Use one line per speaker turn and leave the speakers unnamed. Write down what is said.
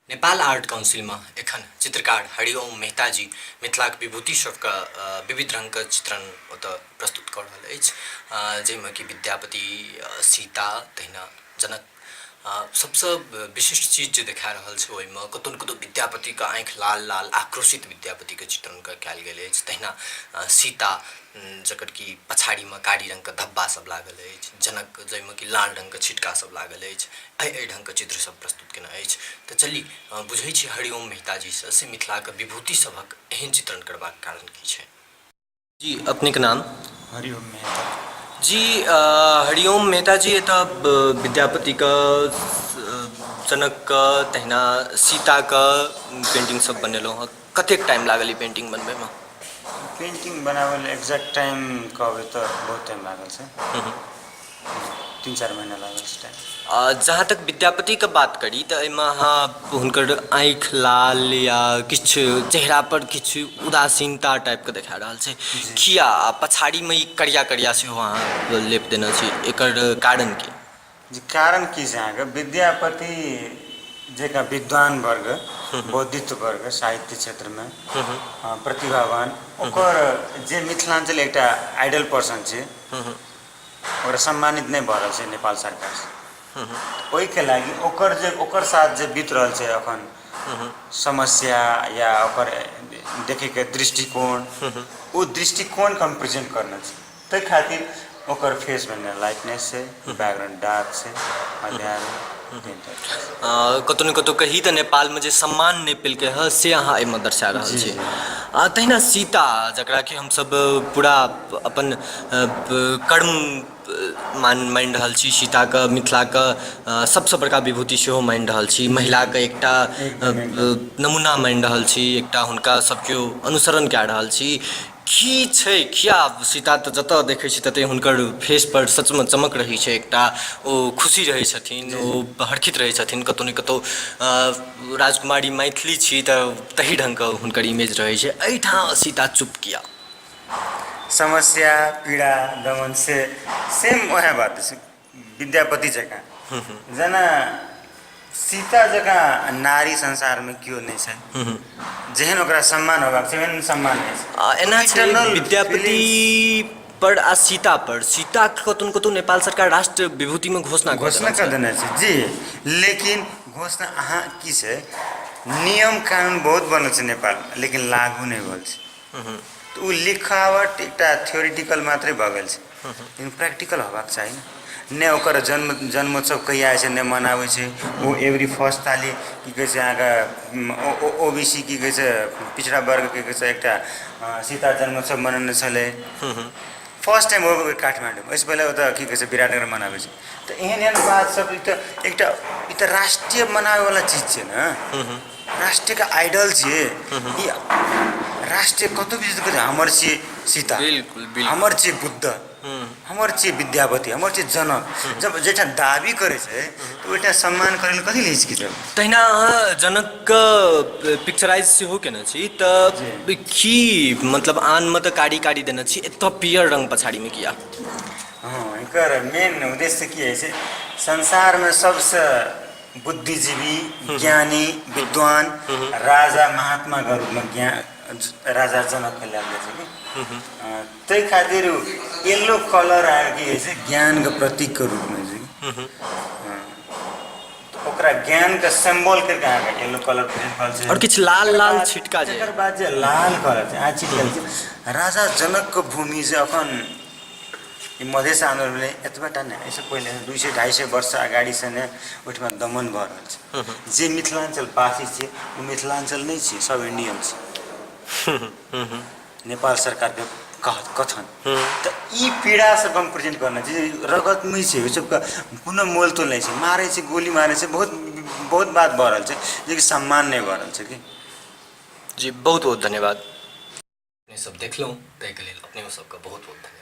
Nepal art काउन्सिलमे एखन चित्रकार हरिओम मेहताजी मिथिलाक विभूति सभके विविध रङ्गके चित्रण ओतऽ प्रस्तुत कऽ रहल अछि, जाहिमे कि विद्यापति, सीता, तहिना जनक। सभसँ विशिष्ट चीज जे देखा रहल छै, ओहिमे कतहु ने कतहु विद्यापतिके आँखि लाल लाल, आक्रोशित विद्यापतिके चित्रण कयल गेल अछि। तहिना सीता, जकर कि पछाड़ीमे कारी रङ्गके धब्बा सब लागल अछि, जनक, जाहिमे कि लाल रङ्गके छिटका सब लागल अछि, एहि एहि ढङ्गके चित्र सब प्रस्तुत केने अछि। तऽ चली बुझै छी हरिओम मेहताजीसँ से मिथिलाके विभूति सभक एहन चित्रण करबाक कारण की छै। जी, अपनेके नाम? हरिओम
मेहता।
जी, हरिओम मेहता जी, एतऽ विद्यापतिके, जनकके, तहिना सीताके पेन्टिंग सब बनेलहुँ हँ। कतेक टाइम लागल ई पेन्टिंग बनबैमे?
पेन्टिंग बनाबै लए एक्जैक्ट टाइम कहबै तऽ बहुत टाइम लागल छै, 3-4 महीना लागल छै टाइम।
जहाँ तक विद्यापतिके बात करी तऽ एहिमे अहाँ हुनकर आँखि लाल या किछु चेहरापर किछु उदासीनता टाइपके देखा रहल छै, किया? आ पछाड़ीमे ई करिया करिया सेहो अहाँ लेप देने छी, एकर कारण की?
जी, कारण की छै अहाँके विद्यापति जकाँ विद्वान वर्ग, बौद्धित्व वर्ग, साहित्य क्षेत्रमे प्रतिभावान, ओकर जे मिथिलाञ्चल एकटा आइडल पर्सन छै, ओकरा सम्मानित नहि भऽ रहल छै नेपाल सरकारसँ। ओहिके लागि ओकर जे ओकर साथ जे बीत रहल छै एखन समस्या या ओकर देखैके दृष्टिकोण, ओ दृष्टिकोणके हम प्रेजेन्ट करने छी। ताहि खातिर ओकर फेसमे ने लाइटनेस छै, बैकग्राउंड डार्क छै, अंधियार।
कतहु ने कतहु कही तऽ नेपालमे जे सम्मान नहि पेलकै हँ, से अहाँ एहिमे दर्शा रहल छी। आ तहिना सीता, जकरा कि हमसभ पूरा अपन कर्म मानि रहल छी, सीताके मिथिलाके सबसँ बड़का विभूति सेहो मानि रहल छी, महिलाके एकटा नमूना मानि रहल छी, एकटा हुनका सभ केओ अनुसरण कए रहल छी। की छै, किया सीता तऽ जतऽ देखै छी ततै हुनकर फेसपर सचमे चमक रहै छै एकटा, ओ खुशी रहै छथिन, ओ हर्षित रहै छथिन। कतहु ने कतहु राजकुमारी मैथिली छी तऽ तही ढङ्गके हुनकर इमेज रहै छै। एहिठाम सीता चुप किया?
समस्या, पीड़ा, दमन से सेम वएह बात छै विद्यापति जकाँ। जेना सीता जकाँ नारी संसारमे केओ नहि छै, जेहन ओकरा सम्मान होबाक छै ओहन सम्मान नहि छै।
आ एना छै विद्यापति पर आ सीता पर, सीताके कतहु ने कतहु नेपाल सरकार राष्ट्र विभूतिमे घोषणा
कऽ देने छै जी, लेकिन घोषणा अहाँ की छै, नियम कानून बहुत बनल छै नेपालमे, लेकिन लागू नहि भेल छै। तऽ ओ लिखावट एकटा थियोरिटिकल मात्रे भऽ गेल छै, लेकिन प्रैक्टिकल होबाक चाही ने। नहि ओकर जन्मोत्सव कहिया होइ छै, नहि मनाबै छै। ओ एवरी फर्स्ट ताली की कहै छै अहाँके ओ बी सी की कहै छै, पिछड़ा वर्ग की कहै छै, एकटा सीता जन्मोत्सव मनेने छलै फर्स्ट टाइम ओ काठमाण्डूमे। ओहिसँ पहिले ओतऽ की कहै छै विराटनगर मनाबै छै। तऽ एहन एहन बात सब ई तऽ एकटा ई तऽ राष्ट्रीय मनाबैवला चीज छै ने, राष्ट्रके आइडल छियै ई। राष्ट्र कतहु भी जेतै, हमर छियै सीता,
बिल्कुल
हमर छियै बुद्ध, हमर छियै विद्यापति, हमर छियै जनक। जब जाहिठाम दाबी करै छै तऽ ओहिठाम सम्मान करै लए कथी लए हिचकिचेबै?
तहिना अहाँ जनकके पिक्चराइज सेहो केने छी, तऽ की मतलब आनमे तऽ कारी कारी देने छी, एतऽ पियर रङ्ग पछाड़ीमे किया?
हँ, एकर मेन उद्देश्य की होइ छै, संसारमे सबसँ बुद्धिजीवी, ज्ञानी, विद्वान राजा महात्माके रूपमे ज्ञान राजा जनकके लायल जाइ छै कि ताहि खातिर येलो कलर आर की होइ छै ज्ञानके प्रतीकके रूपमे छै कि ओकरा ज्ञानके सिम्बल करिके अहाँके येलो कलर प्रेजेंट करल छै।
आओर किछु लाल लाल छिटका
जे एकर बाद जे लाल कलर छै, अहाँ छिटकल छै राजा जनकके भूमि जे अखन ई मधेश आन्दोलन भेलै एतबे टा नहि, एहिसँ पहिले 200 250 वर्ष अगाडिसँ नै ओहिठमा दमन भऽ रहल छै। जे मिथिलाञ्चल वासी छै ओ मिथिलाञ्चल नहि छै, सब इण्डियन छै, नेपाल सरकारके कथन। तऽ ई पीड़ा सब हम प्रेजेंट करने छी। रगतमे छै, ओहि सबके कोनो मोल तोल नहि छै, मारै छै, गोली मारै छै, बहुत बहुत बात भऽ रहल छै जेकि सम्मान नहि भऽ रहल छै कि।
जी, बहुत बहुत धन्यवाद। अपने सब देखलहुँ ताहिके लेल अपने सबके बहुत बहुत धन्यवाद।